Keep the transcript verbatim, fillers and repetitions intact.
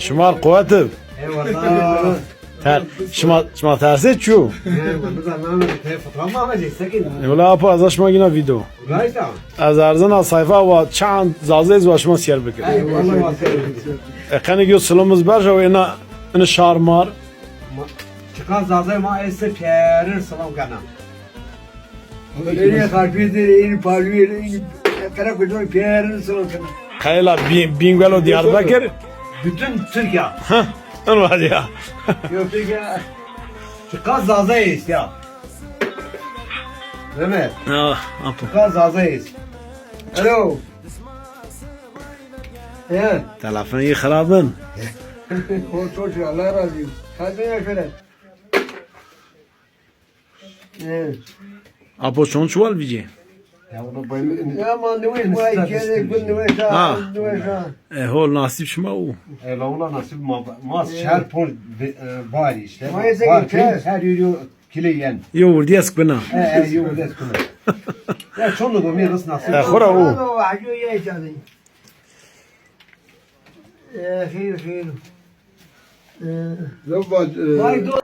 Şima quwet ib. Eyvallah. Ter, şima, şima tersê çû? Eyvallah, ben ne yapayım? Te fotoğraf mı alacağız? Sekin. E, wela apo, ez şima gina video. Right on. Ez erzena sayfa wa çand Zazayî wa şima sîyer bikir. Eyvallah. E, qenik yo silomuz berja û ena, ena şarmar. Ma, çiqa Zazay ma ese pêrin silom kena. Beni kalbiyeti, en parlıyor, en kara kocaman pêrin silom kena. Kayla Bin-, Bingöl û Diyarbekir. Bütün Türkiye. Hah, en var ya. Yok, peki ya. Çiqa Zazay est ya. Mehmet. Ah, apo. Çiqa Zazay est. Alo. Ya. Telefon iyi xirabin. O çok Allah razı olsun. Kalbine şöyle. E. Apo, çon çuval vîcê? Ya, o da bayılır. Ya, ma niweş, ma kere gün niweş ha, Ha. Niweş ha. E, hol nasîb şima û. E, la, wela nasîb ma, ma şer pon ve-, e, var işte. Ma ese Var ki ki, kes. Her yıl yo kile yen. Yo vurdî ez kuna. E, e, yo vurdî ez kuna. Ya, çon da gomî rız nasîb. E, xora o. Ama o hacı ye çadın. E, xeyr, xeyr. E. Lo va, e, Vay do-